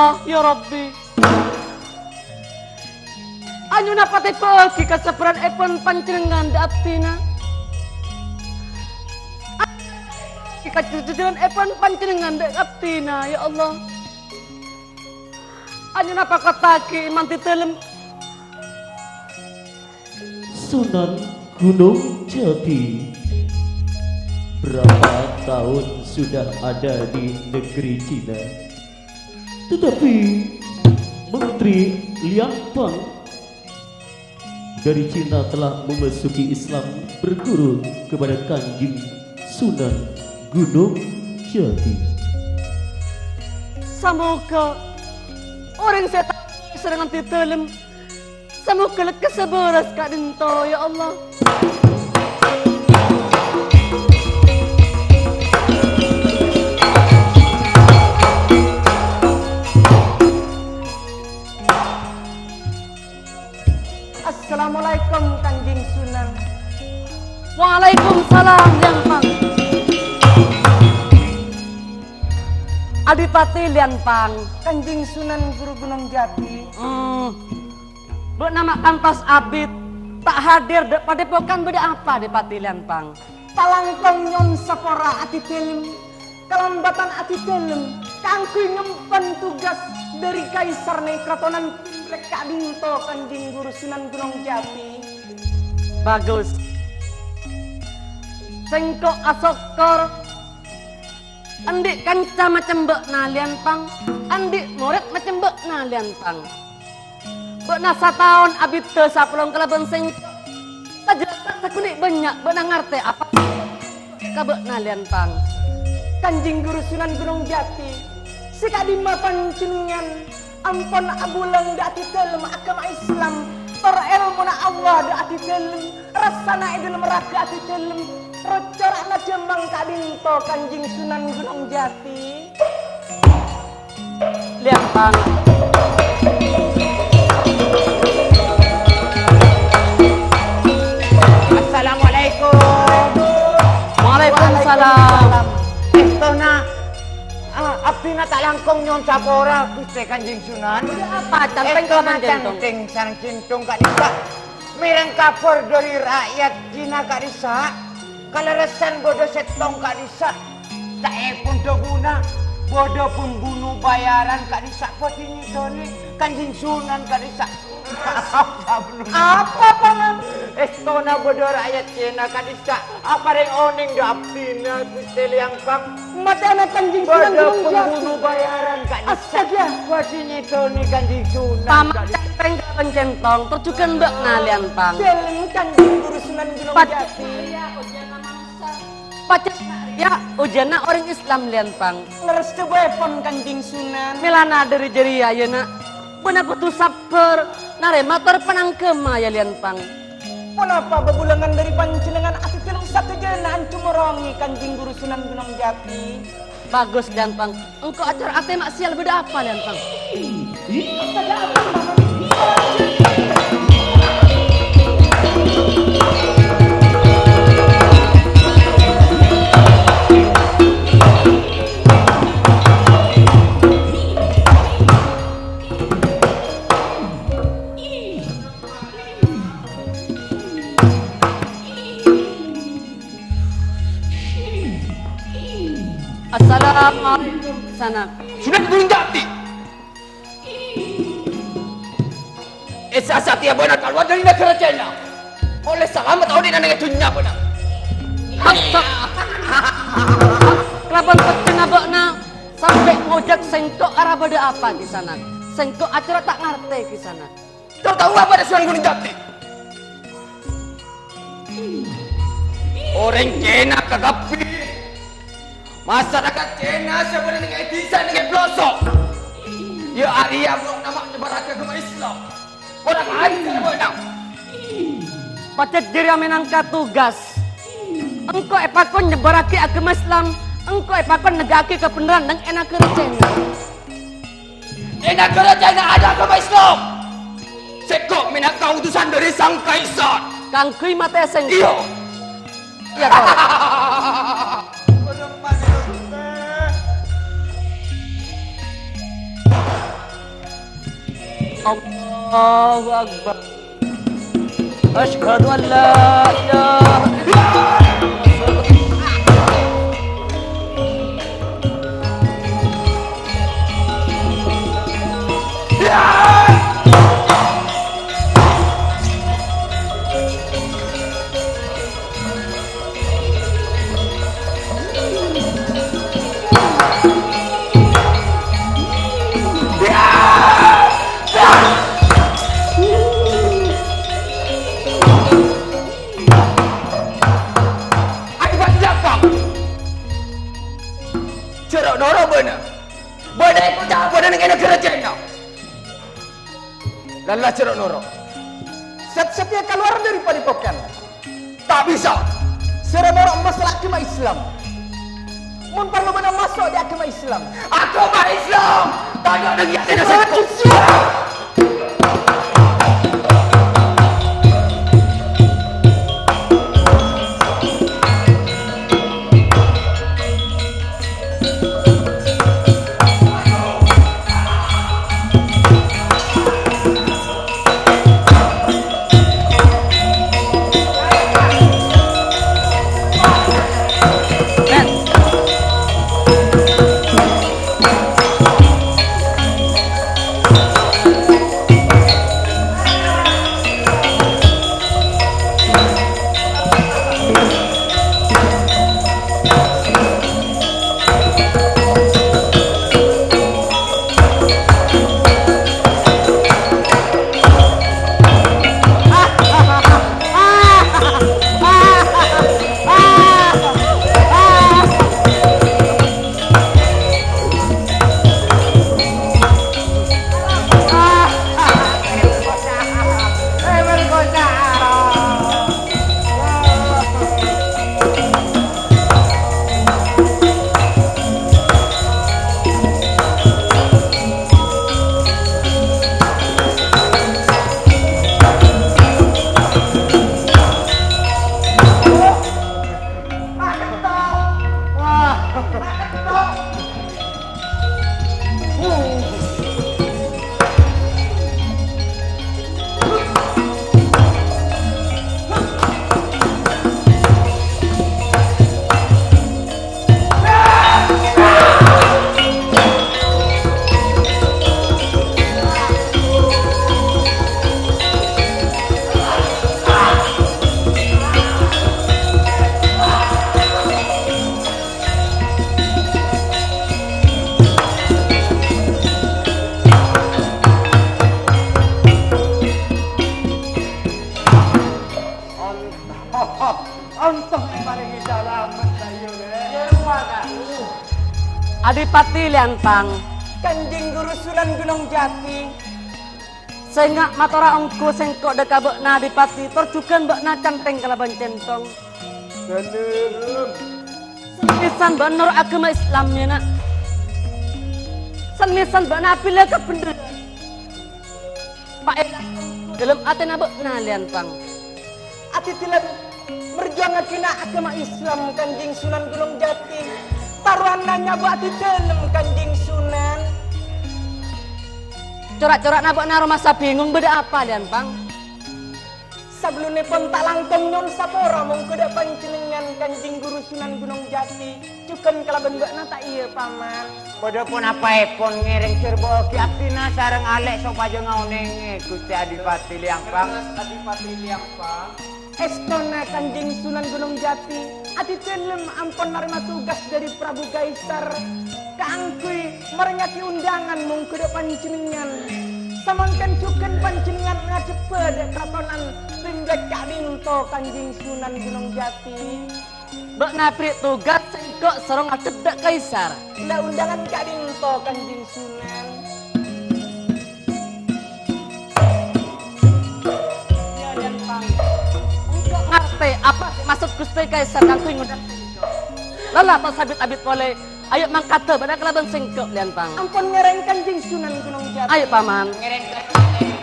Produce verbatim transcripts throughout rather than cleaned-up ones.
Allah, ya Rabbi. Anyo'ona patèbâ'âghi kasabbhârrânnèpon panjhennengngan dâ' abdhina. Kajhujhurannèpon panjhennengngan dâ' abdhina, ya Allah. Anyo'ona pakotta'aghi è mandhi dhâlem. Sunan Gunung Jati berapa tahun sudah ada di negeri Cina, tetapi Menteri Liang Pang dari Cina telah memasuki Islam, berguru kepada Kanjeng Sunan Gunung Jati. Samoga orèng sè ta' sareng abdhi dhâlem, samoga lekkassa bârâs ka'dinto, ya Allah. Assalamualaikum, Kanjeng Sunan. Waalaikumsalam, Liang Pang. Adipati Liang Pang. Kanjeng Sunan Guru Gunung Jati. Hmm. Bâ'na ma' kantos abit, ta' hadir dâ' padhâpokan bâdâ apa, Adipati Liang Pang? Talangkong nyo'on sapora abdhi dhâlem. Kalambatan abdhi dhâlem kaangghuy ngemban tugas dhâri kaisar neng karatonan Pinrèk ka'dinto, Kanjeng Guru Sunan Gunung Jati. Bagus. Sèngko' asokkor, andi' kanca macem bâ'na, Liang Pang, andi' morèd macem bâ'na, Liang Pang. Bâ'na sataon abiddhâ sapolong kalabân sèngko'. Pajhât sakonè' bânnya' bâ'na ngartè apa ka bâ'na, Liang Pang. Kanjeng Guru Sunan Gunung Jati, sè ka'dimma panjhennengngan ampon abulâng dâ' abdhi dhâlem aghâma Islam, tor èlmona Allah dâ' abdhi dhâlem, rassana è dhâlem raghâ abdhi dhâlem, rocora'na dhâmmang ka'dinto, Kanjeng Sunan Gunung Jati. Liang Pang. Assalamualaikum. Waalaikumsalam. Èstona, ah, abdhina ta' langkong nyo'on sapora, Ghustè Kanjeng Sunan. Apa, Cantèng, Èstona, Cantèng? Cantèng sareng Cèntong ka'dissa'. Mèreng kabhâr dhâri ra'yat Cina ka'dissa'. Kalerressan bâdâ sèttong ka'dissa'. Ca'èpon dhâbuna, bâdâ pembunuh bayaran ka'dissa' bhâdhi nyèdonè Kanjeng Sunan ka'dissa'. Apa, Paman? Èstona bâdâ ra'yat Cina ka'dissa' aparèng onèng dâ' abdhina, Ghustè Liang Pang. Matè'ana Kanjeng Sunan Gunung Jati. Bâdâ pembunuh bayaran ka'dissa'. Astaga. Bhâdhi nyèdonè Kanjeng Sunan. Paman, Cantèng kalabân Cèntong, tor jhughân bâ'na, Liang Pang. Dhâlem Kanjeng Guru Sunan Gunung Jati. Pajhât rèya ojhânna orèng Islam, Liang Pang. Lerres dhâbuèpon, Kanjeng Sunan. Mèlana dhâri jârèya, yâ, Na'. Bâ'na kodhu sabbhâr, narèma tor panangghâma, yâ, Liang Pang. Ponapa bhâbhulângan dhâri panjhennengngan abdhi dhâlem sadhâjâna anjhumorongi Kanjeng Guru Sunan Gunung Jati? Bagus, Liang Pang. Engko' acara atè ma' sèyal bâdâ apa, Liang Pang? Assalamualaikum, Sanak. Sunan Gunung Jati. È sa'at satèya bâ'na kalowar dhâri naghârâ Cèna. Ollè salamet odi'na neng è dhunnya bâ'na. Hasta. Kalabân pèccèna bâ'na sampè' ngojhâk sèngko' arabâdâ apa, Kisanak? Sèngko' acara ta' ngartè, Kisanak. Tao-tao apa dâ' Sunan Gunung Jati? Orèng Cèna kakabbhi. Masarakat Cèna sè bâdâ neng è dhisa neng è pelosok. Yâ arèya bâ'na ma' nyebbhârraghi aghâma Islam. Korang ajhâr bâ'na. Pajhât jârèya mènangka tugas. Engko' èpakon nyebbhârraghi aghâma Islam. Engko' èpakon negghâ'aghi kabhendherrân neng è naghârâ Cèna. È naghârâ Cèna adâ' aghâma Islam. Sèngko' mènangka utusan dhâri Sang Kaisar. Kaangghuy matè sèngko'. Iyâ. Iyâ, Kang. Allahu Akbar. Asyhadu an la ilaha illallah. Akibat siapa? Jhâ' ro'-noro' bâ'na. Bâdâ è koca' bâdâ neng è naghârâ Cèna. Lalla jhâ' ro'-noro'. Sèt-sèttèya kalowar dâri padâpokkan. Ta' bisa. Sè ro'-noro' masalah aghâma Islam. Mon parlo bâ'na maso' dâ' aghâma Islam. Aghâma Islam! Tadâ' neng yatèna sè Onto, onto èparèngè salamet, Bayu, lè. Adipati Lèan Pang. Kanjeng Guru Sunan Gunung Jati. Sènga' matora ongghu sèngko' dâ' ka bâ'na, Adipati, tor jhughân bâ'na Cantèng kalabân Centong. Bhender. San-mèsan bâ'na noro' aghâma Islam, yâ, Na'. San-mèsan bâ'na abhilâ kabhendherrân. Paèlang dâlem atèna bâ'na, Lèan Pang. Abdhidhâlem merjuwangngaghi, Na', aghâma Islam, Kanjeng Sunan Gunung Jati. Tarowanna nyabâ' abdhidhâlem, Kanjeng Sunan. Cora'-cora'na bâ'na aromasa bingung, bâdâ apa, Lèan Pang? Sabellunèpon ta' langkong nyo'on sapora mongghu dâ' panjhennengngan, Kanjeng Guru Sunan Gunung Jati, jhughân kalabân bâ'na ta' iyâ, Paman. Bâdâ ponapaèpon ngèrèng jhârbâ'âghi abdhina sareng alè' sopajâ ngaonèngè Ghustè Adipati Lèang Pang. Lerres, Adipati Lèang Pang. Èstona Kanjeng Sunan Gunung Jati, abdhidhâlem ampon narèma tugas dâri Prabu Kaisar kaangghuy marèngngaghi ondhângan mongghu dâ' panjhennengngan. Samangkèn jhughân panjhennengngan ngadhebbhâ dâ' karatonan Pèmbèt ka'dinto, Kanjeng Sunan Gunung Jati. Bâ'na aberri' tugas sèngko' soro ngadhep dâ' Kaisar. La ondhângan ka'dinto, Kanjeng Sunan. Yâ, Lèan Pang. Engko' ngartè apa sè maksod Ghustè Kaisar kaangghuy ngondhâng sèngko'. Lala ta' sabit-abit polè. Ayo mangkada bâ'na kalabân sèngko', Lèan Pang. Ampon ngèrèng Kanjeng Sunan Gunung Jati. Ayo, Paman. Ngèrèng Kanjeng Sunan.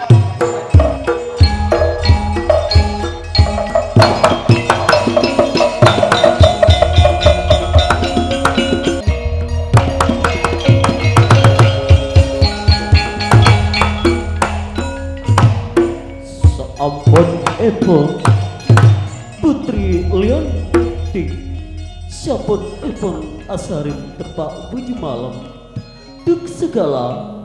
Ampon èpon, Putri Lianti, sampon èpon asarèm teppa' bâjâ malem. Duk sagala,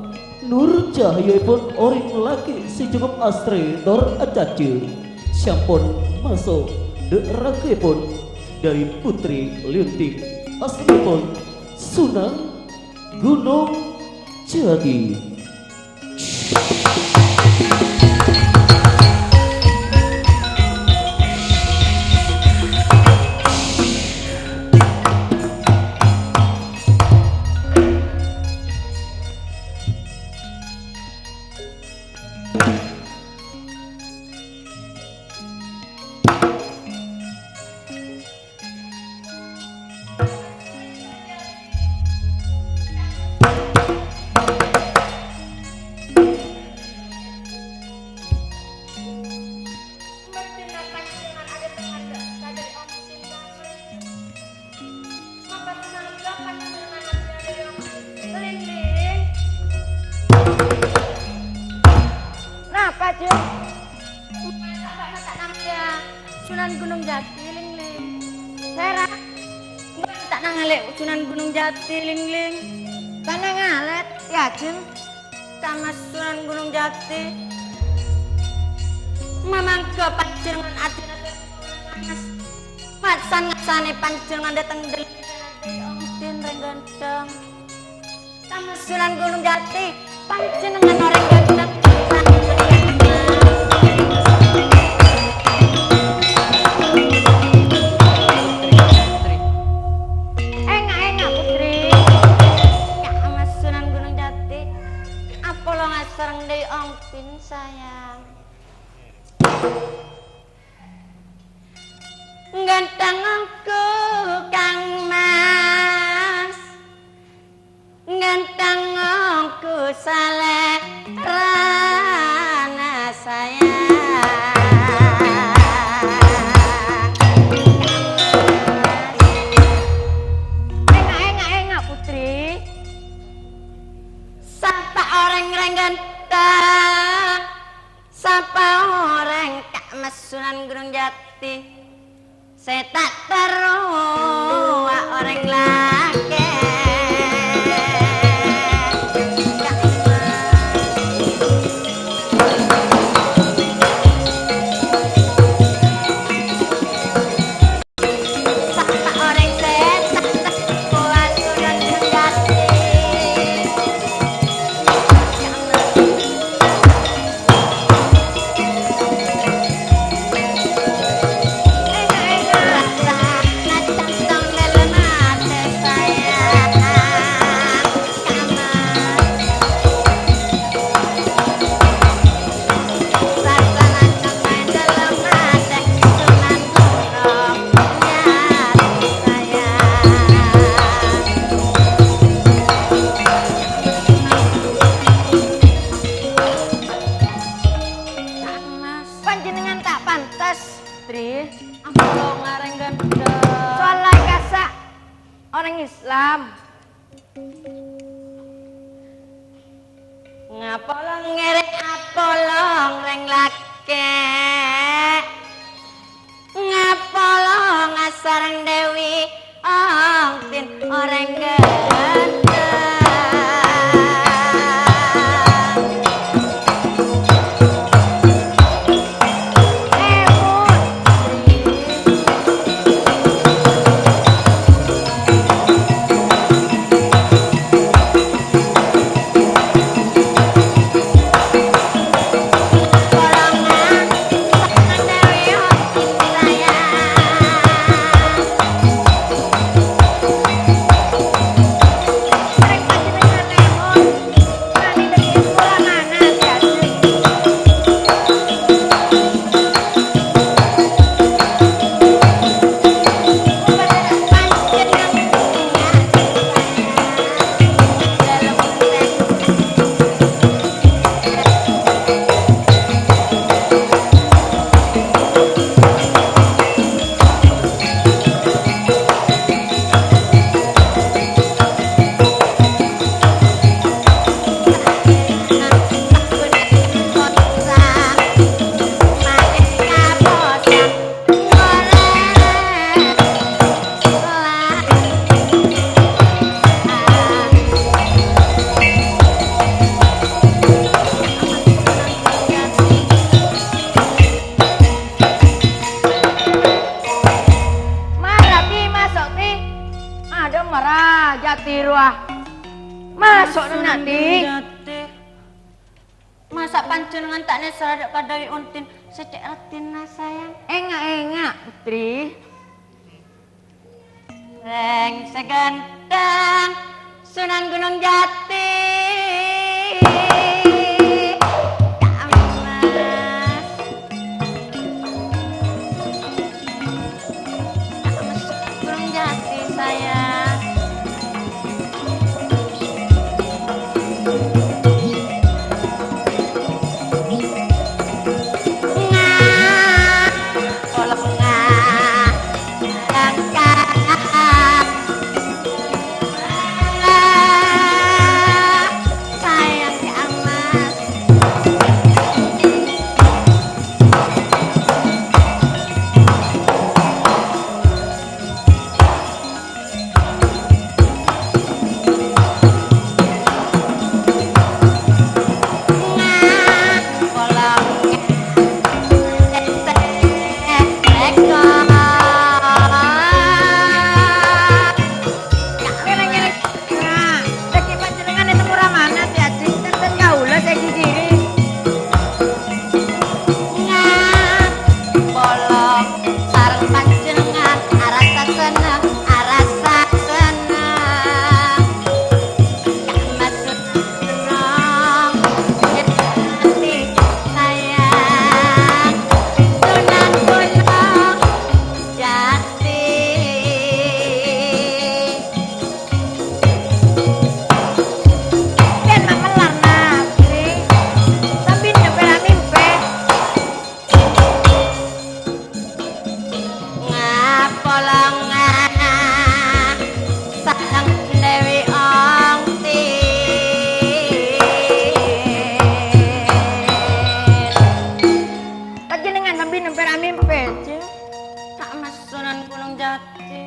nur cahayaèpon orèng lakè' sè cokop asrè tor acaca, sampon maso' dâ' ragaèpon dâri Putri Lianti, asmaèpon Sunan Gunung Jati. Napa, Jun? Masa bâ'na ta' namaya Sunan Gunung Jati, Ling-ling? Sèra? Bâ'na ta' nangalè Sunan Gunung Jati, Ling-ling? Ta' nangalè, yâ, Jun? Ka Mas Sunan Gunung Jati. Mamangga panjhennengngan adina Mas. Masan ngasanè panjhennengngan dâteng dâlem Ongtin, rèng ghântheng. Ka Mas Sunan Gunung Jati, panjhennengngan orèng ghântheng. Enga', enga', Putri. Ka Mas Sunan Gunung Jati, apolonga sareng Dèwi Ongtin, sayang. Ghântheng ongghu, Kang Mas. Ghântheng ongghu salèrana, sayang. Enga', enga', enga', Putri. Sapa orèng rèng ghântheng? Sapa orèng ka Mas Sunan Gunung Jati? Sè ta' terrowa orèng lakè'. Sapa orèng sè ta' terrowa orèng lakè'. Panjhennengngan ta' pantes, Tri, apolonga rèng ghântheng. Soalla kassa' orèng Islam. Ngapolong ngèrèng apolong rèng lakè'. Ngapolong asareng Dèwi Ongtin orèng ghântheng. Wah, maso' nenna', Ti. Masa' panjhennengngan ta' nèser dâ' ka Dewi Untin sè cè' raddhinna, sayang? Enga', enga', Putri. Rèng sè ganteng, Sunan Gunung Jati. Kak Mas. Kak Mas Sunan Gunung Jati, sayang. Nga, polonga. Sayang ka Mas. Nah, dhâggi' panjhennengngan ètemmo Ramana, Ti Ajeng, sèngko' kaulâ sè ghighiri. Nga, polong sareng panjhennengngan arassa senneng, arassa senneng. Ka Mas Sunan Gunung Jati, sayang. Sunan Gunung Jati. Bân mamellar, Nasri. Sambina pèra' mimpè. Ngapolonga sareng Dewi Ongtin. Panjhennengngan sambina pèra' mimpè, Cing. Ka Mas Sunan Gunung Jati.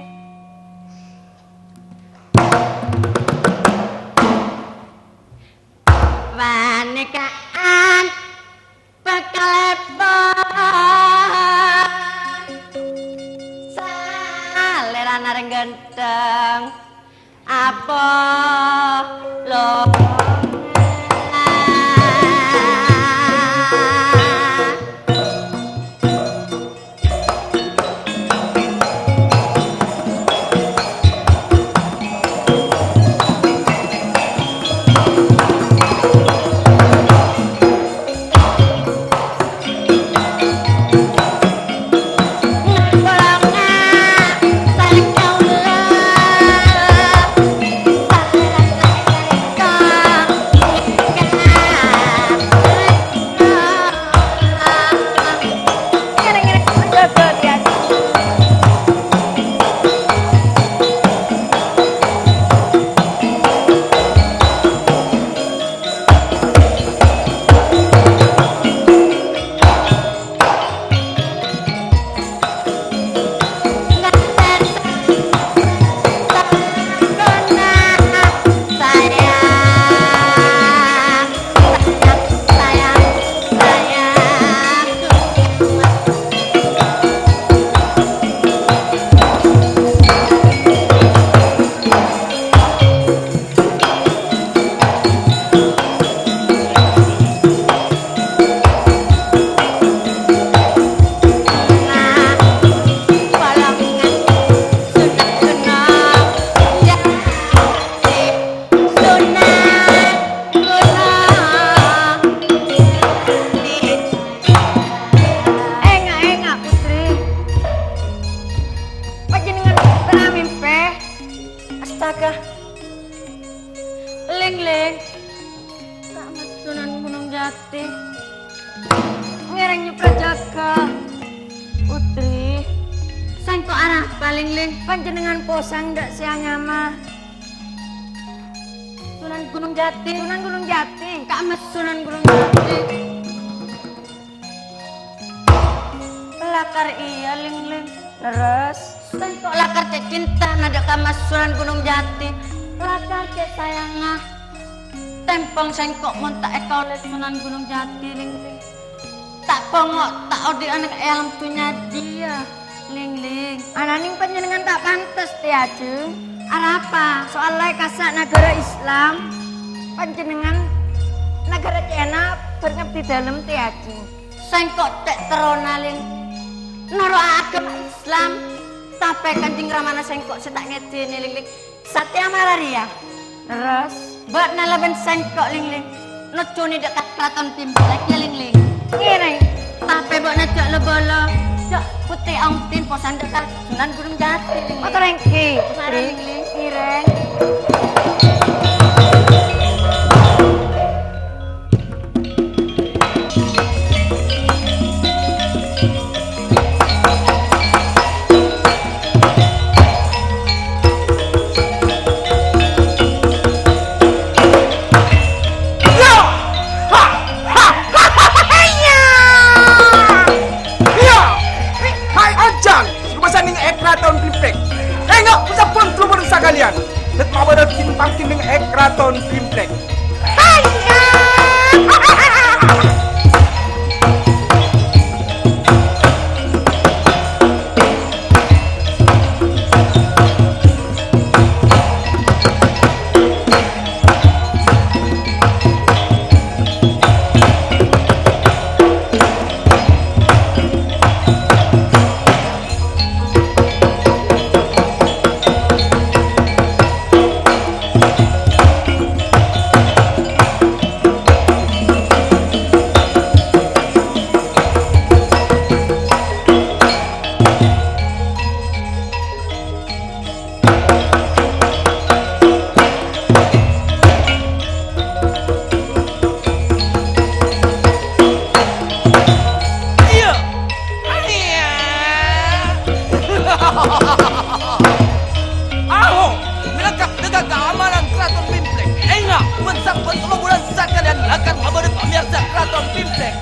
Panèkaan pakalèpon salèrana rèng ghântheng apolonga. Enga', enga', Putri. Panjhennengngan pernah mimpi? Astaga. Ling-ling. Ka Mas Sunan Gunung Jati. Ngèrèng nyuprajaka. Putri. Sèngko' arapa, Ling-ling? Panjhennengngan posang dâ' sè anyama Sunan Gunung Jati. Sunan Gunung Jati. Ka Mas Sunan Gunung Jati. Lakar iyâ, Ling-ling. Lerres. Sèngko' lakar cè' cintana dâ' ka Mas Sunan Gunung Jati. Lakar cè' sayangnga. Tèmpong sèngko' mon ta' èkaollè Sunan Gunung Jati, Ling-ling. Ta' pongo, ta' odi'ân è alam dhunnya jiyâ, Ling-ling. Ananèng panjhennengngan ta' pantes, Tè Ajeng. Arapa? Soalnya kassa' nagara Islam, panjennengngan nagara Cina bâr ngabdhi dâlem tè ajhi. Sèngko' cè' terrona, Ling. Noro' agama Islam, tapè Kanjeng Ramana sèngko' sè ta' ngèdhini, Ling, Ling. Satya Malaria. Terros? Bâ'na labân sèngko', Ling, Ling. Nojjhuni dâ' ka Kraton Pimpèk, yâ, Ling, Ling. Ngèrèng. Tapè bâ'na jhâ' lo-bâlo. Jhâ' bhuttè ongtin posan dâ' ka Sunan Gunung Jati, Ling, Ling. Mator èngghi, Mara, Putri. Ling, Ling. Ngèrèng. Yâ! Ha! Ha! Yâ! Yâ! Hai, ojhân! Sè kobâsa nèng è Kraton Pimpèk. Enga', sabbhân dhulur sakalèyan. Dât mabârâ gin-pangginèng è Kraton Pimpèk. Iyâ. Iyâ. Aho, mèlengkap dâ' ka kaamanan Kraton Pimpèk. Enga', bân sabbhân omabulân sakalèyan lakar mabârâ pamèyarsa Kraton Pimpèk.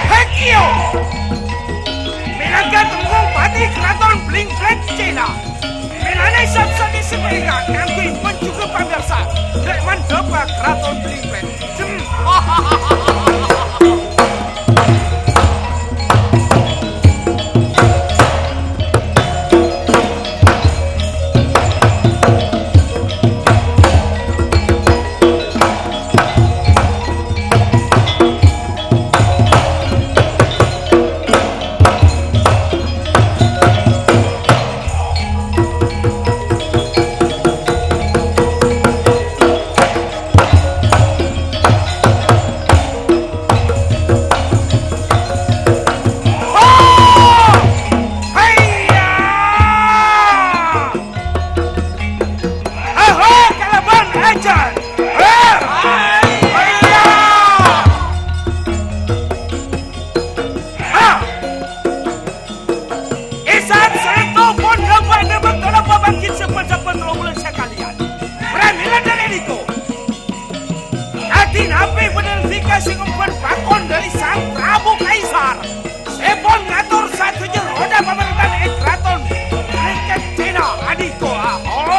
Hekio! Mèlana tembung pati Kraton Blingflek Cina. Mèlana sat-sat sè maènga' kaangghuy manjhughâ pamèyarsa. Rè' mandhâpa Kraton Blingflek. Jem. Oh! Haiya! Aho, kalabân ajar! Haiya! Ha! È sa'at sèngko' pon napa-napa kalabân bângkit sabbhân-sabbhân rombulan sakalèyan. Pramèla dâri nèko. Kadhi nabi bhender dhika sè ngembhân pakon dâri Sang Prabu Kaisar. Sè pon ngator sadhâjâ rodha pamarèntahan è Kraton Blingflek Cina anèko. Oh!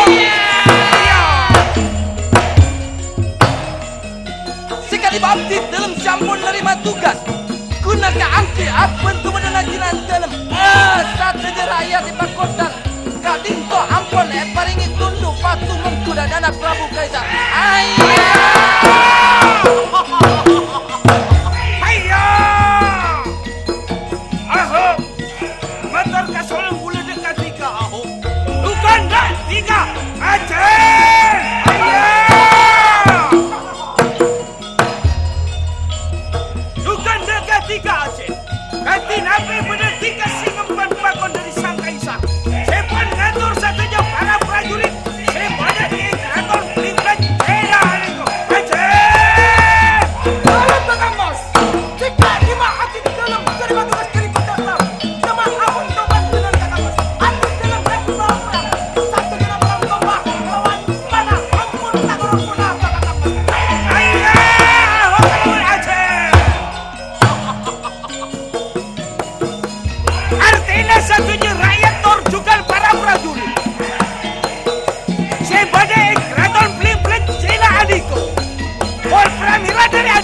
Iya. Sè kadhi abdhi dâlem sampon narèma tugas. Ghuna kaangghuy abhânto bâdâna jhâlân dâlem. Eh, sadhâjâ ra'yat è Pakotan ka'dinto ampon èparèngè tondhu patung mongghu dâ' dhâna Prabu Kaisar. Ayya! Ayya! Aho! Mator ka Solong bulâ dâ' kadhika, aho. Bukan dâ' dhika, ajhân! Ayya!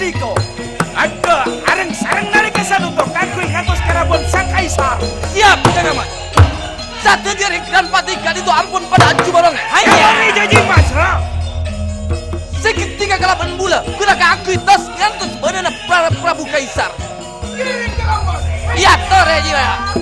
Diko, adha areng-sareng nalèka salonggong kaangghuy ngantos ka rabuna Sang Kaisar. Siap, Jeng Amat. Sadhâjâ rèng-rèng pati ka'dinto ampon padâ ajhubareng. Hayo! Ayo, Raja Dimas, ha? Sè ghântèngnga kalabân bulâ, bulâ kaangghuy tos ngantos bâdâna Pra-, Prabu Kaisar. Iyâ, torè, Jiwa.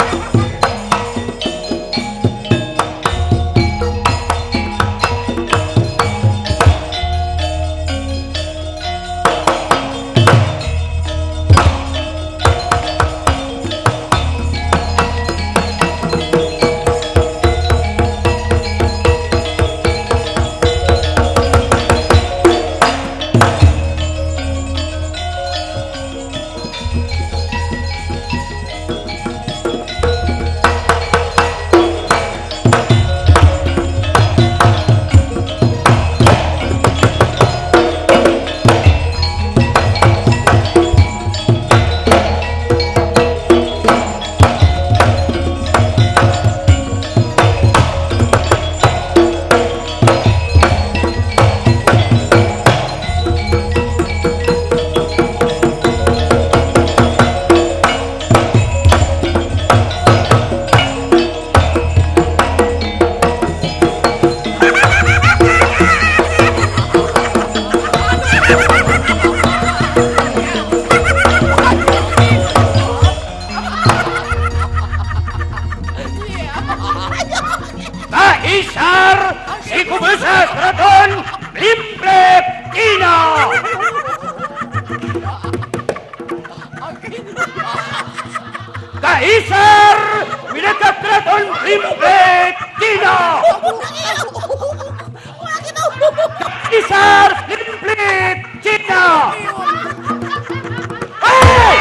Kaisar sè kobâsa Karaton Blimblik Cina. Kaisar mènangka Karaton Blimblik Cina. Kaisar Blimblik Cina. Hei!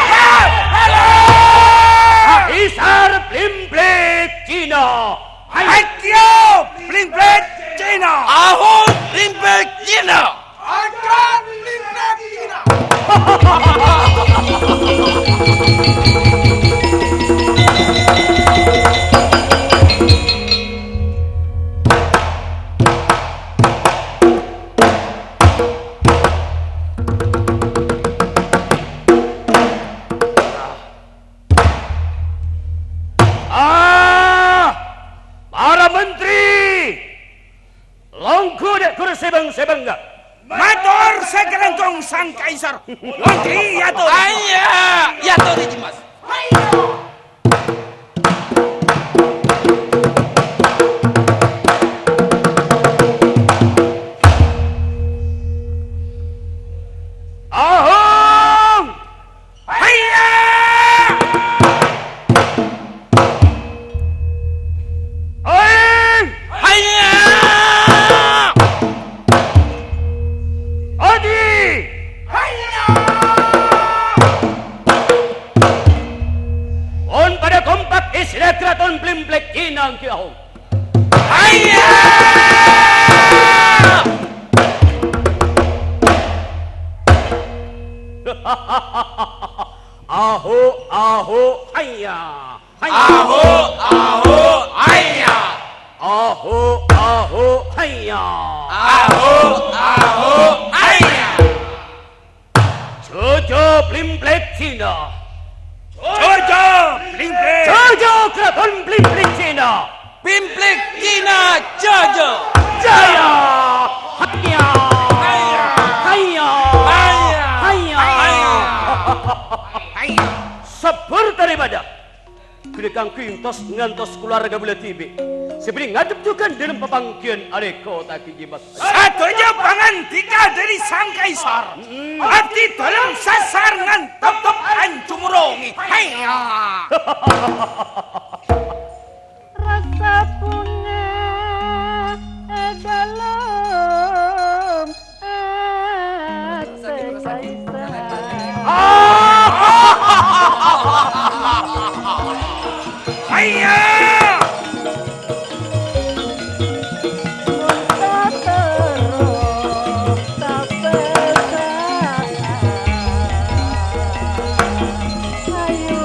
Kaisar Blimblik Cina. Ayo, Blimblik Cina. Aho, Blimblik Cina. Akan Blimblik Cina. Ah, para menteri, longghu dâ' kursi bâng-sèbâng, ghâ. Mator sakalangkong Sang Kaisar. Menteri, yâ, to. Ayo, yâ, to, Dimas. Ahong! Hayya! Aing! Hayya! Odi! Hayya! Pon padâ kompak, èssèna Karaton Blimblik Cina èngghi ahong. Hayya! Aho, aho, hayya. Hayya. Aho, aho, hayya. Aho, aho, hayya. Aho, aho, hayya. Jâjâ Blimblik Cina. Jâjâ Blimblik. Jâjâ Karaton Blimblik Cina. Blimblik Cina jâjâ. Jaya. Hayya. Hayya. Hayya. Hayya. Hayya. Hayya. Sabbhur dâri bâdâ. Ghânèka kaangghuy èntos ngantos kalowarga bulâ dhibi' sè bâdâ ngadhep jhughân dâlem papangghiyân alèkotaghi, Dimas. Sadhâjâ pangandika dâri Sang Kaisar. Mm-mm. Abdhi dâlem sasar ngan teptep anjumorongè. Hayya! Rassa bhunga è dâlem atè Kaisar. Hayya! Mon ta' terro, ta' pèsa'an. Ayo.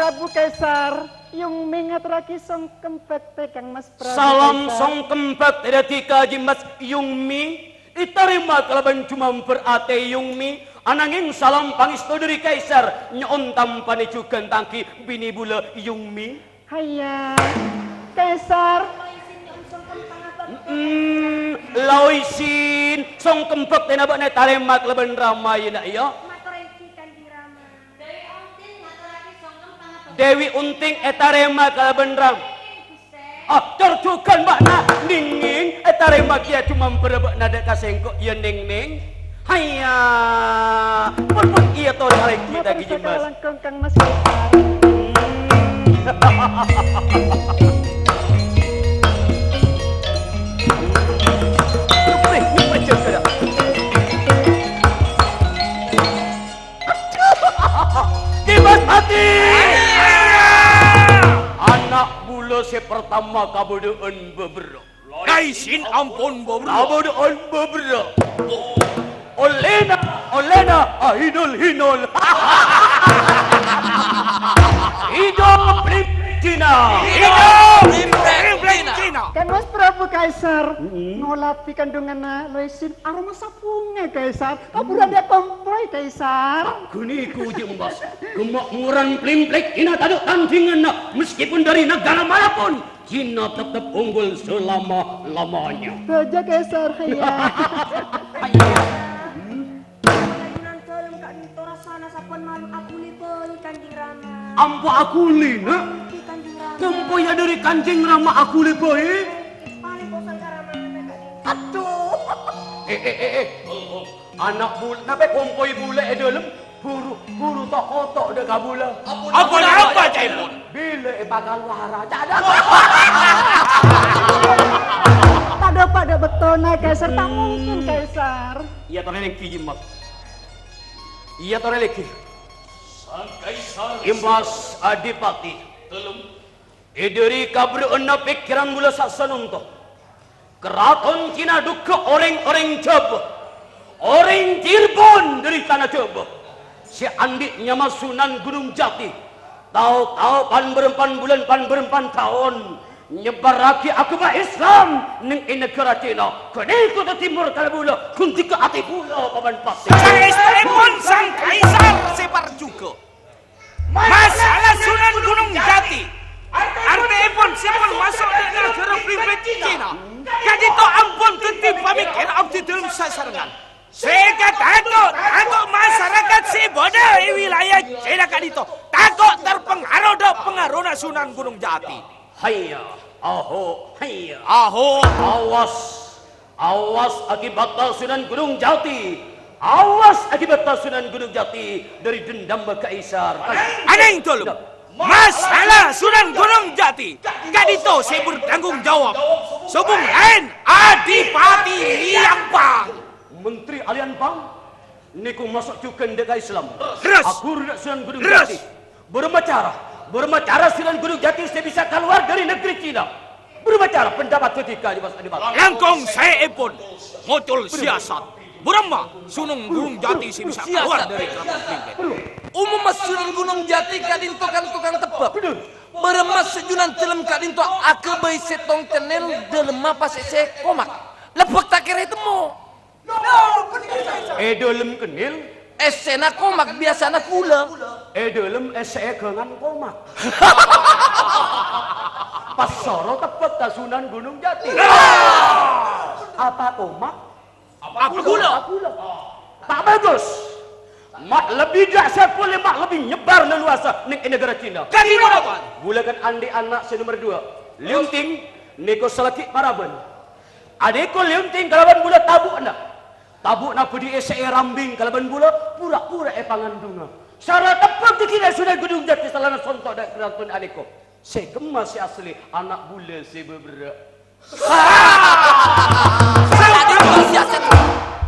Prabu Kaisar, Yong Mi ngatorraghi songkem bhâkte Kang Mas Prabu Salam Kaisar. Songkem bhâkte dhâddhi Kaji Mas Yong Mi, ètarèma kalabân jumamber atè Yong Mi, ananging salam pangèsto dhâri Kaisar, nyo'on tampane jhughân tanggi binè bulâ Yong Mi. Hayya, Kaisar. Mm, Loisin, songkem bhâktena bâ'na ètarèma kalabân rama, iyâ, Na', iyâ? Mator èngghi, Kanjeng Rama. Dewi Unting ètarèma kalabân ram-, ah, cor jhughân bâ'na, Ningning, ètarèma kèya jumamber bâ'na dâ' ka sèngko', iyâ, Ningning. Hayya. Pon, pon, iyâ, torè alèngghi ta' Kaji Mas. Mator saka langkong Kang Mas Kaisar. Hmm. Nyubbâ, nyubbâ, jâgâ, dâ'. Ki Mas Pati! Ana' bulâ sè partama kabâdâ'ân bâberrâ'. Loisin ampon bâberrâ'. Kabâdâ'ân bâberrâ'. Ollèna, ollèna, ah, hinol-hinol. Idol Plim Cina. Idol Plim Cina. Kang Mas Prabu Kaisar, mm-mm, ngolatè kandunganna Loisin aroma sabhunga, Kaisar. Kabhuran èkompoy, Kaisar. Ghâniku, Jembas. Gemma' moran Plim-Plim Cina tadâ' tandhinganna, meskipun dari negara manapun, Cina tetep unggul selama-lamanya. Bâjâ, Kaisar, hayya. Hayya. Hmm? Kalajunan dalem ka'dinto rassana sabbhân malem aghuli bhâi, Kanjeng Rama. Ampo aghuli, Na'? Ngghi, Kanjeng Rama. Kompoyya dhâri Kanjeng Rama aghuli bhâi? Palèng posan karamana ka'dinto. Adhu. Eh, eh, eh, eh. Ana' bul-, napa kompoy bulâ è dâlem? Buru, buru to'-koto' dâ' ka bulâ. Ampon apa, ca'èpon? Bilâ èpakalowara, ca'-, tadâ' paḍâ bâktona, Kaisar. Ta' mungkin, Kaisar. Iyâ, torè lèngghi, Jembas. Iyâ, torè lèngghi. Sang Kaisar. Jembas Adipati. Dâlem. È dâri kaberrâ'ânna pèkkèran bulâ sasanonto. Karaton Cina dugghâ orèng-orèng Jhâbâ, orèng Cirebon dâri tana Jhâbâ, sè anḍi' nyama Sunan Gunung Jati, tao-tao pan-bârâmpan bulân pan-bârâmpan taon nyebbarraghi aghâma Islam neng è naghârâ Cina. Ghâniku ta' timor kala bulâ, ghun dhika atè bulâ, Paman Patè. Saèstèpon Sang Kaisar sè parjhughâ. Masalah Sunan Gunung Jati, artèèpon sè pon maso' dâ' naghârâ Plim-Plim Cina, ka'dinto ampon dhâddhi pamèkkèr abdhi dâlem sasarengngan. Sè èkatato', tako' masarakat sè bâḍâ è wilayah Cina ka'dinto tako' terpengaruh dâ' pangarona Sunan Gunung Jati. Hayya, aho, hayya. Aho. Awas. Awas akibatta Sunan Gunung Jati. Awas akibatta Sunan Gunung Jati dâri dendamma Kaisar. Anèng, Dulem. Masalah Sunan Gunung Jati, ka'dinto sè bertanggung jawab sobung laèn Adipati Liangpang. Menteri Alianpang? Nèko maso' jhughân dâ' ka Islam. Lerres. Aghuru dâ' Sunan Gunung Jati. Lerres. Bârâmma cara? Bârâmma cara Sunan Gunung Jati sè bisa kalowar dâri naghârâ Cina? Bârâmma cara? Pendapat dhâddhi ka Mas Adipati. Langkong saèpon ngocol siasat. Bârâmma Sunan Gunung Jati sè bisa kalowar dâri Kraton Bringkèt? Umumma Sunan Gunung Jati ka'dinto kan tokang tebbhâk. Bârâmma sè jhunan dâlem ka'dinto aghâbây sèttong cennèl dâlemma pasèsè komak. Lebbhâk ta' kèra ètemmo. È dâlem kennèl. Essèna komak biyasana ghulâ. È dâlem essè'è ghângan komak. Pas soro tebbhâk ka Sunan Gunung Jati. Apa komak? Apa ghulâ? Apa ghulâ? Ta' bhâghus. Ma' lebbi dahsyat polè, ma' lebbi nyebbhâr lèluwassa neng è naghârâ Cina. Ka'dinto napa? Ghulâ kan anḍi' ana' sè nomer duwâ'. Liunting, nèko salaghi' paraban. Anèko liunting kalabân bulâ tabu'na. Tabu'na bhâdhi èssè'è rambing kalabân bulâ, pura-pura èpangandhunga. Sara tebbhâk dhâggingnga Sunan Gunung Jati salana sonto' dâ' karaton anèko. Sè kemma sè asli, ana' bulâ sè bâberrâ'.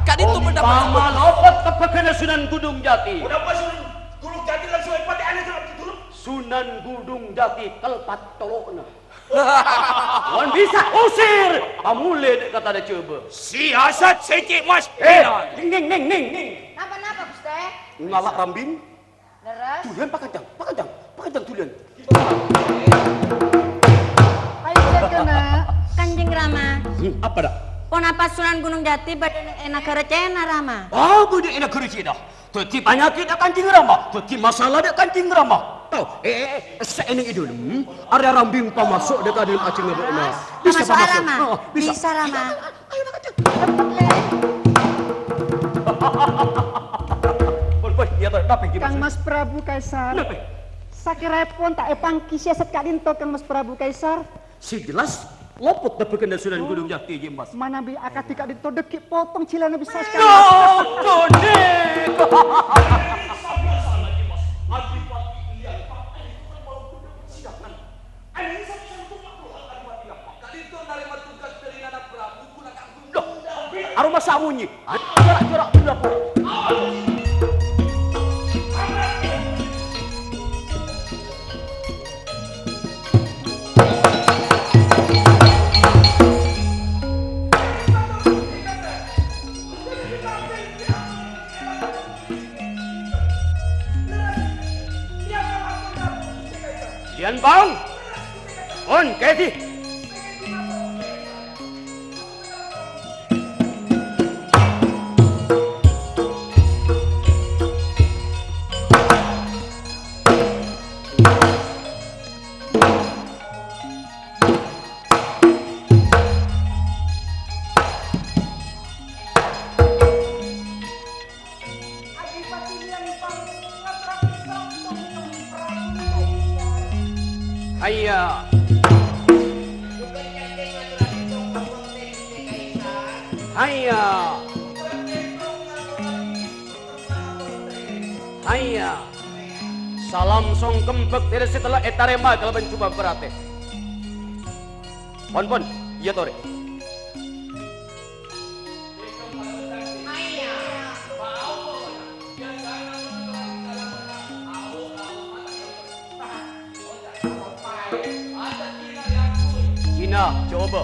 Ka'dinto pendapat. Ompama lopot tebbhâghânna Sunan Gunung Jati. Kenapa Sunan Gunung Jati langsung èpatè'ana Sunan Gunung? Sunan Gunung Jati kelpat colo'na. Mon bisa usir, pamolè dâ' ka tana Jhâbâ. Siasat sè cè' mas. Eh, ning, ning, ning, ning, ning. Napa-napa, Ghustè? Ngala' rambing. Lerres. Dulian pakancang, pakancang, pakancang. Ayo, Cek, kena. Kanjeng Rama. Hmm, apa, Dak? Ponapa Sunan Gunung Jati badha è nagara Cèna, Rama? Oh, badha è nagara Cèna. Dhâddhi panyakèt dâ' Kanjeng Rama, dhâddhi masalah dâ' Kanjeng Rama. Oh, eh, eh, eh, sè ènèng è dâlem. Arè rambing pamaso' dâ' ka dâlem ajângngabâ'na. Bisa pamaso', Rama. Oh, bisa. Bisa, Rama. Ayo, ayo, ayo. Pon, pon, iyâ, to, tapè ghi, Mas? Kang Mas Prabu Kaisar. Napa? Sakèrèpon ta' èpangghi siyasat ka'dinto, Kang Mas Prabu Kaisar? Sè jelas, lopot tebbhâghânna Sunan Gunung Jati, Mas. Manabi akadhi ka'dinto dhâggi' potong jhilana bisa sakali. Contohnya. Loh, aromasa amonye. Ayo, corak-corak, benda pura. Yan, Bang. On, kedi. Hayya. Hayya. Hayya. Salam songkem bhâktè sè tella ètarèma kalabân jubâ' bhârâtè. Pon, pon. Iyâ, torè. Cina, coba.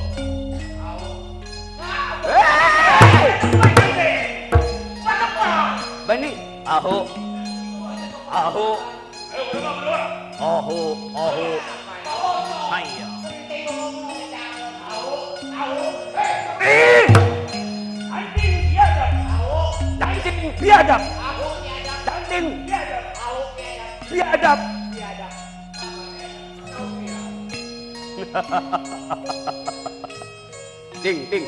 Bani, aho. Aho. Aho, aho. Hayya. Eh! Tanding biadab. Tanding biadab. Ting, ting.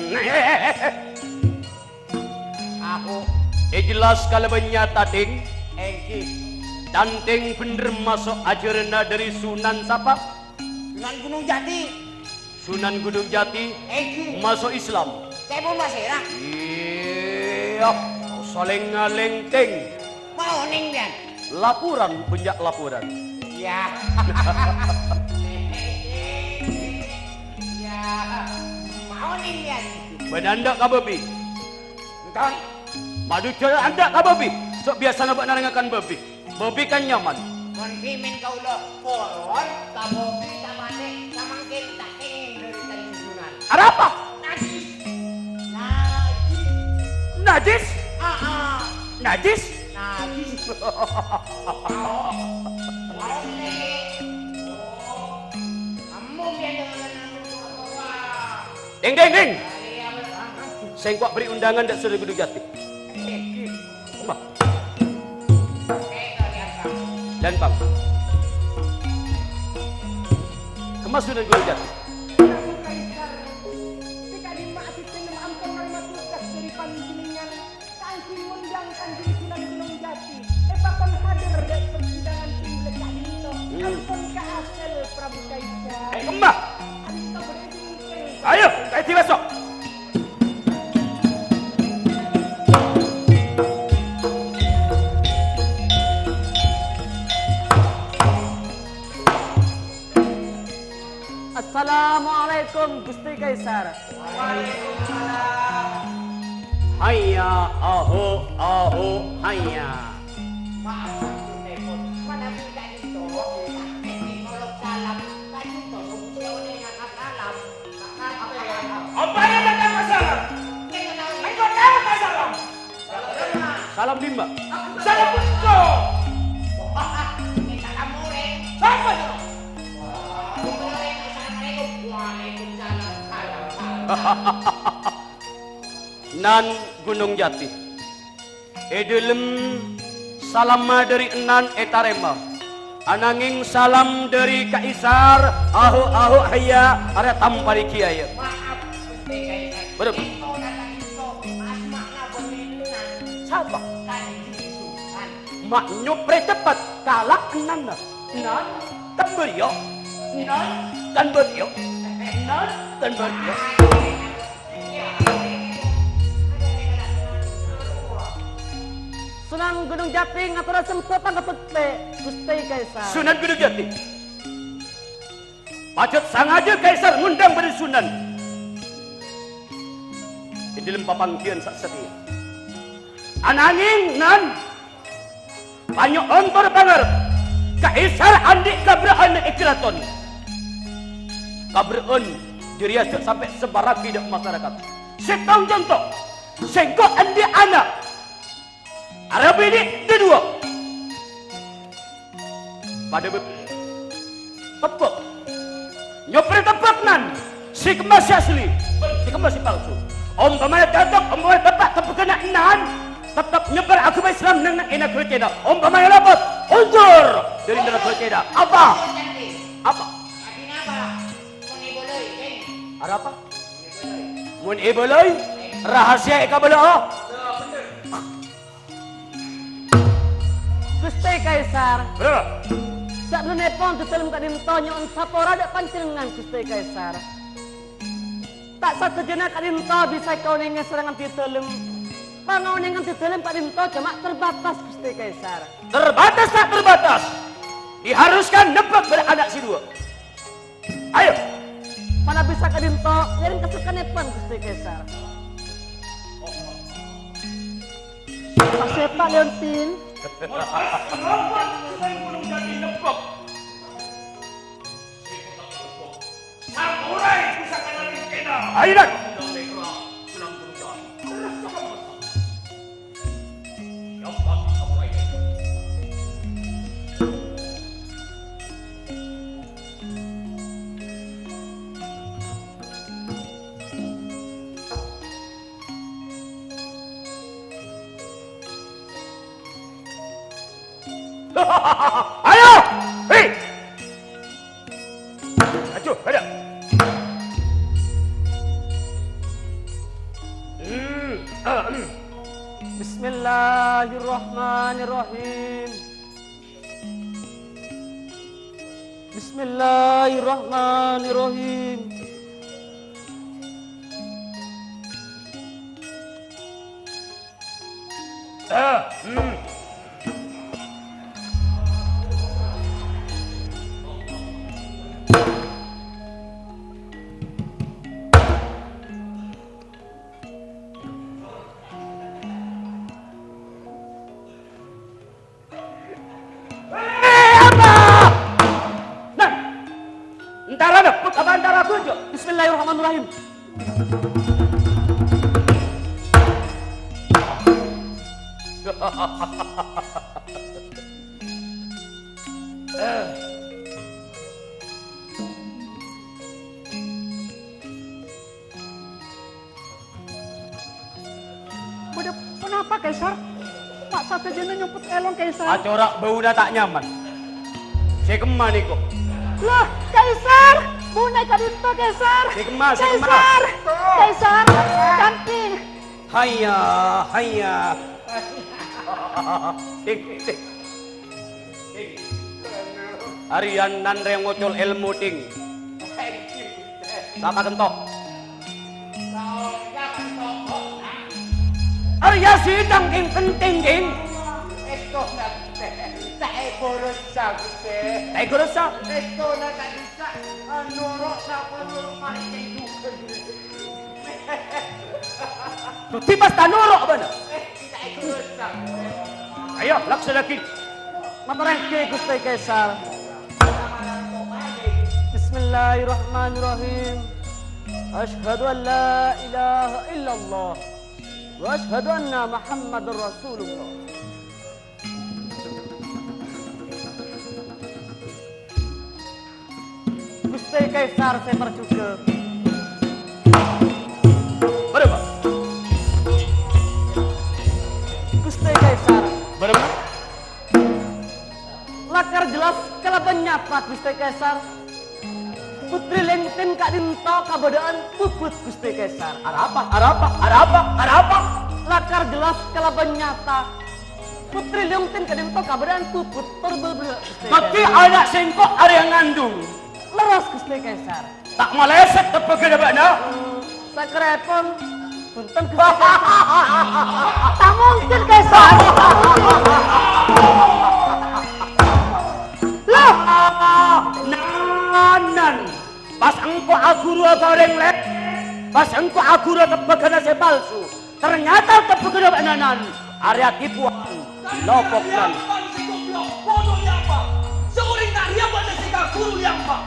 Hmm, eh, eh, eh, eh. Aho. Èjelas kalabân nyata, Ting. Èngghi. Tanding bhendher maso' ajhârânna dhâri Sunan sapa? Sunan Gunung Jati. Sunan Gunung Jati. Èngghi. Maso' Islam. Ca'èpon pasèra? Iyâ, salèng-ngalèng, Ting. Maonèng, Yan. Laporan, bânnya' laporan. Iyâ. Iyâ. Maonèng, Yan. Bâdâ endâ' ka bâbi? Enten. Madujâ endâ' ka bâbi. So' biyasana bâ'na rèng ngakan bâbi. Bâbi kan nyaman. Mon dhimèn kaulâ poron, ka bâbi, ka patè', samangkèn ta' kèngèng dhâri Kanjeng Sunan. Arapa? Najis. Najis. Najis? Aa, aa. Najis? Najis. Aa, aa. Ayo, ayo, Nek. Oh. Ambu pian dengan anu. Ding, ding, ding. Sèngko' bherri' undangan dâ' Sunan Gunung Jati. Emma. Lèmpang. Kemma Sunan Gunung Jati. Prabu Kaisar, sè ka'dimma abdhina ampon narèma tugas dhâri panjhennengngan, kaangghuy ngondhâng Kanjeng Sunan Gunung Jati, èpakon hadir dâ' persidangan sè mbelli ka'dinto. Hmm. Ampon kaasèl, Prabu Kaisar. Eh, kemma. Ka'dinto bâdâ è bingkèng. Ayo, kaèdhi maso'. Assalamualaikum, Gusti Kaisar. Waalaikumsalam. Hayya, aho, aho, hayya. Maaf, sampun, manabi ka'dinto, salam, ka'dinto, salam. Apa yang datang masalah? Engkau tahu masalah? Salam dimma? Salam bengko. Wah, ini salam murid. Apa itu? Wah, murid, assalamualaikum. Waalaikumsalam. Salam, salam, salam. Nan Gunung Jati. È dhâlem salamma dhâri Nan ètarèma. Ananging salam dhâri Kaisar, ahu-ahu hèya, arèya tampari kiyaè. Maaf, Gusti Kaisar. Bârâmma? Ènto na ka'dinto asma'na bânnè Nan. Sapa? Kanjeng Sunan. Ma' nyoprè cepet, kala' Nan. Nan, kan bâriyâ. Nan, kan bâriyâ. Nan, kan bâriyâ. Sunan Gunung Jati ngatorè sembhâ pangabhâktè, Gusti Kaisar. Sunan Gunung Jati. Pajhât sangajâ Kaisar ngundang bâdâ Sunan è dhâlem papangghiyân sa-, satèya. Ananging, Nan, panyo'on tor pangarep, Kaisar andi' kaberrâ'ân è karaton. Kaberrâ'ân jârèya jhâ' sampè' èsebbhârraghi dâ' masarakat. Sèttong conto, sèngko' andi' ana'. Arapa ini? Dâduwâ. Padâ bâ-, tebbhâk. Nyoprè tebbhâk, Nan. Sè kemma sè asli, bân sè kemma sè palsu. Ompamana cocok, ompamana teppa'na tebbhâghânna Nan, tettep nyebbhâr aghâma Islam neng, neng è naghârâ Cèna. Ompamana lopot, onjhur dâri naghârâ Cèna. Apa? Apa? Arapa? Mon èbâlâi, rahasia èkabâlâ'â. Gusti Kaisar. Bârâmma? Sabellunna èpon abdhâlem ka'dinto nyo'on sapora dâ' panjhennengngan, Gusti Kaisar. Ta' sadhâjâna ka'dinto bisa èkaonèngè sareng abdhâlem. Pangaonèngan abdhâlem ka'dinto coma terbatas, Gusti Kaisar. Terbatas ta' terbatas. Diharuskan nebbhâk bâdâ ana' sè duwâ'. Ayo. Manabi saka'dinto, ngèrèng kasokanèpon, Gusti Kaisar. Pasèpa, Leontin? Ayo, Dad. Ayo! Hei! Maju, ayo! Hmm, ah, hmm. Bismillahirrahmanirrahim. Bismillahirrahmanirrahim. Ah, hmm. Eh, apa? Nah, entarana, apa entara ghânjhâ'? Bismillahirrahmanirrahim. Bâdâ ponapa, Kaisar? Ma' sadhâjâna nyompet èlong, Kaisar. Acora' bâuna ta' nyaman. Sè kemma nèko? Lah, Kaisar! Bâuna è ka'dinto, Kaisar! Sè kemma, sè kemma? Kaisar! Kaisar! Kanti! Hayya, hayya. Ting, ting. Arèya nan rèng ngocol èlmo, Ding. Sapa kento? Arèya sidang, Ding, penting, Ding. Ta' èghorosa, Gusti. Ta' èghorosa? Dhâddhi pas ta' noro' bâ'na. Ayo, laksana'aghi. Matorè, Gusti Kaisar. Bismillahirrahmanirrahim. Asyhadu an la ilaha illallah. Wa asyhadu anna Muhammadar Rasulullah. Guste Kaisar se parjuga. Bârâmma? Guste Kaisar. Bârâmma? Lakar jelas kalabân nyata, Guste Kaisar. Putri Lengtin ka'dinto kabâdâ'ân puput, Guste Kaisar. Arapa? Arapa? Arapa? Arapa? Lakar jelas kalabân nyata. Putri Lengtin ka'dinto kabâdâ'ân puput, tor bâbârâ', Guste Kaisar. Daddi ana' sengko' arèya ngandung. Lerres, Guste Kaisar. Ta' maleset tebbhâghânna bâ'na? Sakarèpon, bhunten, Guste Kaisar. Ta' mungkin, Kaisar. Lah, nanan. Pas engko' aghuru ka orèng laèn, pas engko' aghuru tebbhâghânna sè palsu. Ternyata tebbhâghânna bâ'na nanan, arèya tipuan, lopok, nan. Sè goblok, bodoh li apa? Sè orèng ta' rèya bâ'na sè ka ghuru li apa?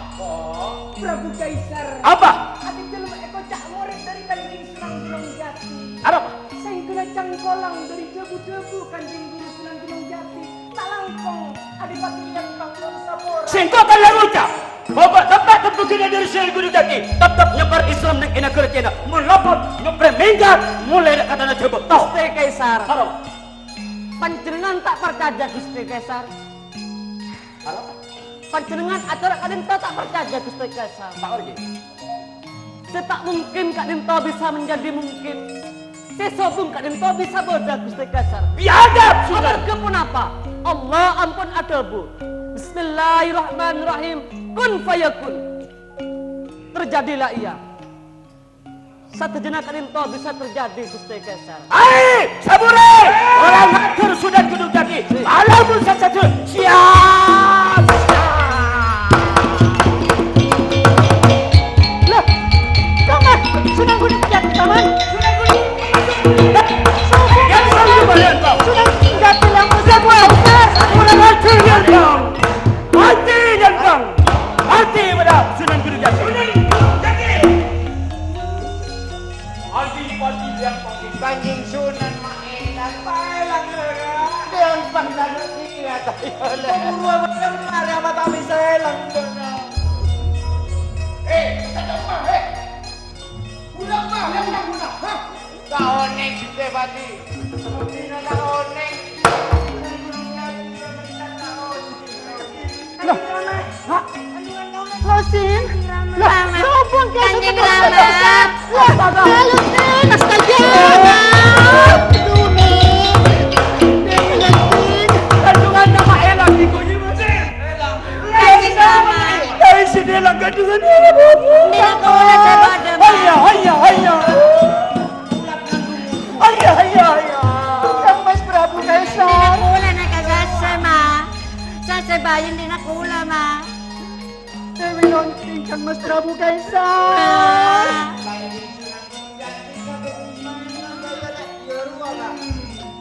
Prabu Kaisar. Apa? Abdhina èkoca' morèd dhâri Kanjeng Sunan Gunung Jati. Arapa? Sèngghâna cangkolang dhâri dhâbu-dhâbu Kanjeng Guru Sunan Gunung Jati. Ta' langkong, Adipati Lembang mon sapora. Sèngko' kan la ngoca', pokok teppa'na tebbhâghânna dhâri Sunan Gunung Jati, tettep nyebbhâr Islam neng è naghârâ Cèna. Mon lopot, nyebbhâr mèngghâr, molè dâ' ka tana Jhâbâ. Tao. Guste Kaisar. Arapa? Panjhennengngan ta' parcajâ, Guste Kaisar. Arapa? Panjhennengngan acara ka'dinto ta' parcajâ, Guste Kaisar. Ta' parcajâ. Sè ta' mungkin ka'dinto bisa menjadi mungkin. Sè sobung ka'dinto bisa bâdâ, Guste Kaisar. Biadab, Sunan. Amarghâ ponapa? Allah ampon adhâbu, "Bismillahirrahmanirrahim. Kun fayakun." Terjadilah ia. Sadhâjâna ka'dinto bisa terjadi, Guste Kaisar. Hai, sabure! Ora ngatur Sunan Gunung Jati. Malam pun saja. Siap! Siap! Lah, Paman, Sunan Gunung Jati, Paman. Sunan Gunung. Ya, Sunan Gunung Jati, Paman. Sunan Gunung Jati, Paman. Siapa? Kurang ajar, ya, Bang. Mati, ya, Bang. Mati pada Sunan Gunung Jati. Sunan Gunung Jati. Adi-padi Lèang Pangking. Pangking Sunan Maèlang. Maèlang, Lèang. Lèang Pangking. Iya, ta' iya, Lèang. Kok buru abâlem marè apa ta' bisa èlang, Dona? Eh, kita coba, eh. Budak mah, Lèang, Lèang, budak. Hah? Ta' onèng, Siti Pati. Dina ta' onèng. Lah, Hah? Losin? Lah, Rama. Lah, apa Kanjeng Rama? Lah, astaga. Astaga. Kandungan nama Elang niku, Nyi, Mas. Kanjeng Rama. Dari sini lah kandungan Elang. Nira kaula sè padha, Mas. Hayya, hayya, hayya. Hayya, hayya, hayya. Kang Mas Prabu Kaisar. Nira kaula nèka sasè, Mas. Sasè bayi nira kaula, Mas. Dewi Lonting, Kang Mas Prabu Kaisar.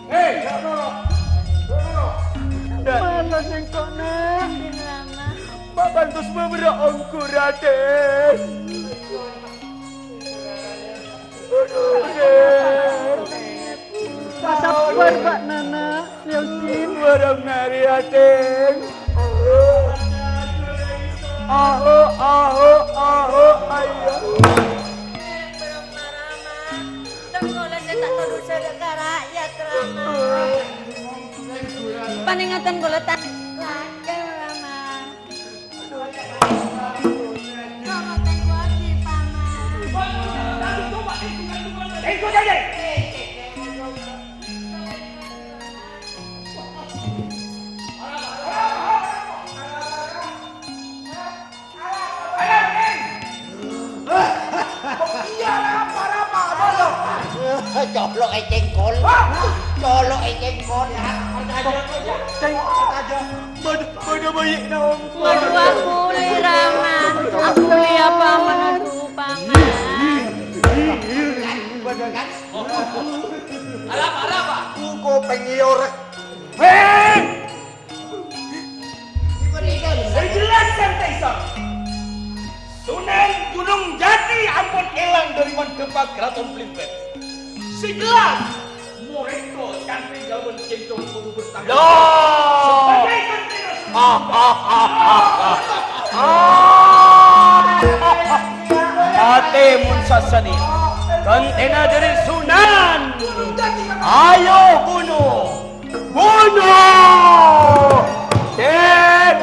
Hei, Rama! Rama! Malah sengko', Neng. Makantos bâbârâ ongghu, Raden. Aduh, Raden. Sabbhâr, Pak Nana. Yasin. Warang nari ateng. Aho, aho, aho, ayo. Tengkola sè ta' todus sè ka rakyat, Rama. Paningatan kaula ta' lakar, Rama. Colo'è cengkol. Colo'è cengkol. Ceng-, bâdâ, bâdâ bayi'na, Om. Waduh, aku li, Rama. Aku li, apa, Paman? Aduh, Paman. Arapa, arapa? Ku kopèng èyorek. Hei! Sè jelas, Santai Sam. Sunan Gunung Jati ampon èlang dâri mandhâpa Kraton Blimbing. Sè jelas, Loh! Ah, ah, ah, ah, ah. Ah. Matè mon sasanèya. Ghântèna dhâri Sunan. Ayo bunuh. Bunuh! Dek!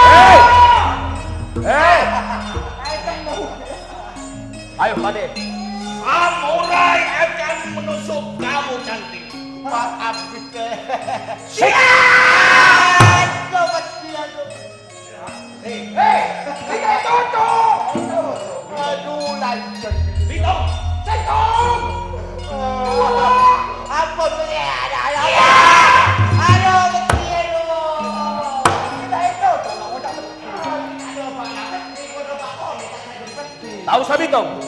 Hei! Hei! Ayo, Pade. Samurai akan menusuk kamu, Cantik. Maaf, Bite. Siap! Hei, hei, hei, Toto! Aduh, lanjut. Bito, Sengkong! Apa tuh ya? Ada, ada, ada. Aduh, kecil lu. Kita itu, kalau udah kecil. Aduh, Pak, apa sih? Gua udah Pak Pol, kita kan jadi kecil. Tao sabitong,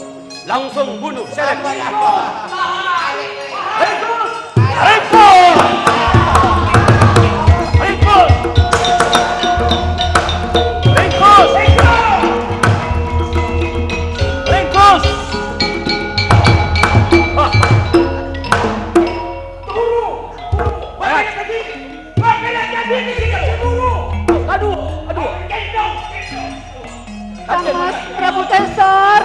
langsung bunuh, seret. Ringkus! Ringkus! Ringkus! Ringkus! Ringkus! Ah. Turu! Turu! Balik lagi! Balik lagi! Turu! Aduh! Aduh! Gendong! Gendong! Kang Mas Prabu Kaisar.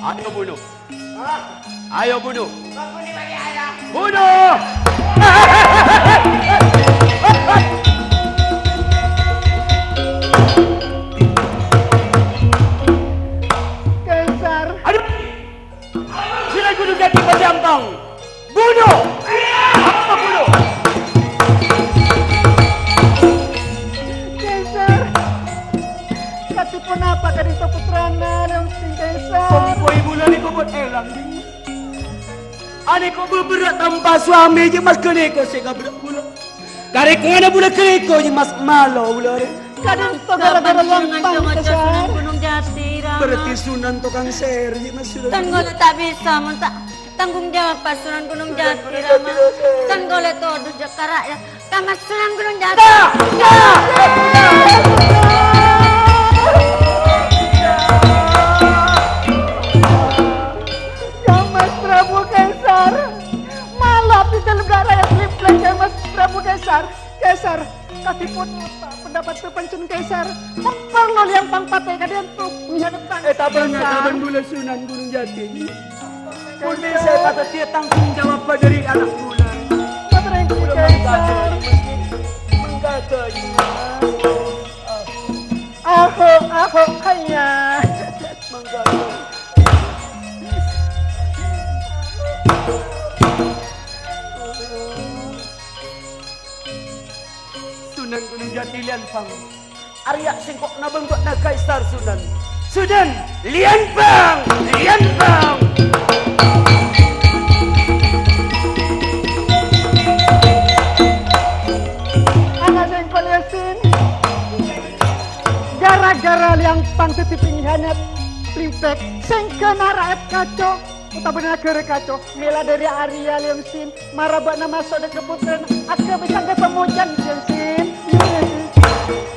Ayo bunuh. Hah? Ayo bunuh. Kok bunyi lagi, Ayah? Bunuh! Kaisar. Aduh! Sila kudu ganti pajambang. Bunuh! Apa bunuh? Kaisar. Kadhi ponapa ka'dinto putrana, Leong Sing Kaisar? Kompoy bulâ nèko bâdâ èlang, Ding. Anèko bâbârâ' tanpa suami, jhâ' Mas ghânèka sè ngabârâ' bulâ. Karèkonganna bulâ ghânèka, jhâ' Mas malo bulâ rè. Ka'dinto gara-gara Leong Pang, Kaisar. Gunung Jati, Rama. Berarti Sunan tokang sèr, jhâ' Mas Sunan. Tan kaulâ ta' bisa, mon ta' tanggung jawab, Sunan Gunung Jati, Rama. Tan kaulâ todus jhâ' ka ra'yat. Ka Mas Sunan Gunung Jati. Ya, Mas Prabu Kaisar, maaf di dalam ra'yat Limplek, ya, Mas Prabu Kaisar. Kaisar, kadhi ponapa pendapat panjen, Kaisar? Mon parlo Leong Pang patè ka'dinto, ngiyanat Pang. Eh, tabân, Kaisar. Tabân bulâ Sunan Gunung Jati. Pun bisa kata dia tanggung jawab dari anak bulan. Putra yang Kaisar. Menggaga ini. Aho, aho, hayya. Menggaga. Sunan Gunung Jati Lian Pang. Arèya sèngko' nabâng bâ'na Kaisar Sunan. Sunan Lian Pang, Lian Pang. Ana' sèngko' Leong Sing. Gara-gara Leong Pang dhâddhi pengkhianat, Limplek, sèngko' nara'at kaco. Otabâna naghârâ kaco, mèla dhâri arèya Leong Sing, mara bâ'na maso' dhâ' ka putrana, aghâbây sanggâ pamojan, Leong Sing. Iyâ, Leong Sing.